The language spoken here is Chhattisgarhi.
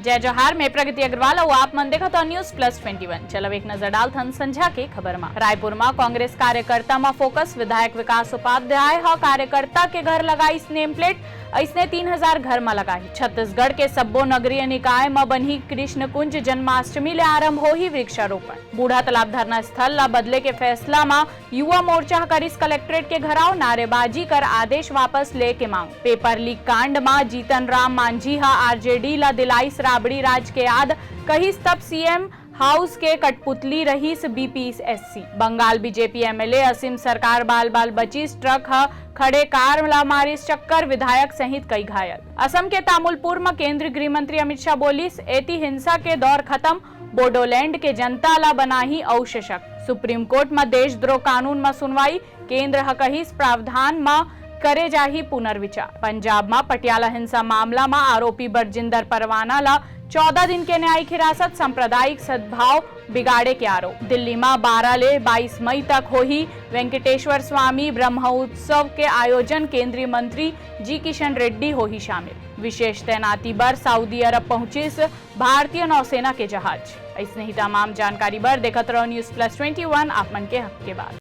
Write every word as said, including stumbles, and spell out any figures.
जय जोहार, मैं प्रगति अग्रवाल अउ आप मन देखत हो News Plus Twenty One। चलो एक नजर डालथन संझा के खबर मा। रायपुर मा कांग्रेस कार्यकर्ता मा फोकस, विधायक विकास उपाध्याय ह कार्यकर्ता के घर लगाइस नेम प्लेट, अइसने तीन हजार घर मा लगाही। छत्तीसगढ़ के सब्बो नगरीय निकाय मा बनही कृष्ण कुंज, जन्माष्टमी ले आरंभ होही वृक्षारोपण। बूढ़ा तालाब धरना स्थल ला बदले के फैसला मा युवा मोर्चा ह करिस कलेक्ट्रेट के घेराव, नारेबाजी कर आदेश वापस ले के मांग। पेपर लीक कांड मा जीतन राम मांझी ह आरजेडी ला दिलाइस राबड़ी राज के याद, कहिस तब सीएम हाउस के कठपुतली रहिस बीपीएससी। बंगाल बीजेपी एमएलए असीम सरकार बाल बाल बचिस, ट्रक ह खड़े कार ला मारिस चक्कर, विधायक सहित कई घायल। असम के तामुलपुर म केंद्रीय गृह मंत्री अमित शाह बोलिस, एती हिंसा के दौर खत्म, बोडोलैंड के जनता ला बनाही अउ सशक्त। सुप्रीम कोर्ट म देशद्रोह कानून म सुनवाई, केंद्र ह कहिस प्रावधान म करे जाही पुनर्विचार। पंजाब म पटियाला हिंसा मामला म आरोपी बरजिंदर परवाना ला चौदह दिन के न्यायिक हिरासत, सांप्रदायिक सद्भाव बिगाड़े के आरोप। दिल्ली म बारह ले बाईस मई तक होही वेंकटेश्वर स्वामी ब्रह्मोत्सव के आयोजन, केंद्रीय मंत्री जी किशन रेड्डी होही शामिल। विशेष तैनाती बर सऊदी अरब पहुंचिस भारतीय नौसेना के जहाज। अइसने ही तमाम जानकारी बर देखत रहो News Plus Twenty One, आप मन के हक के बात।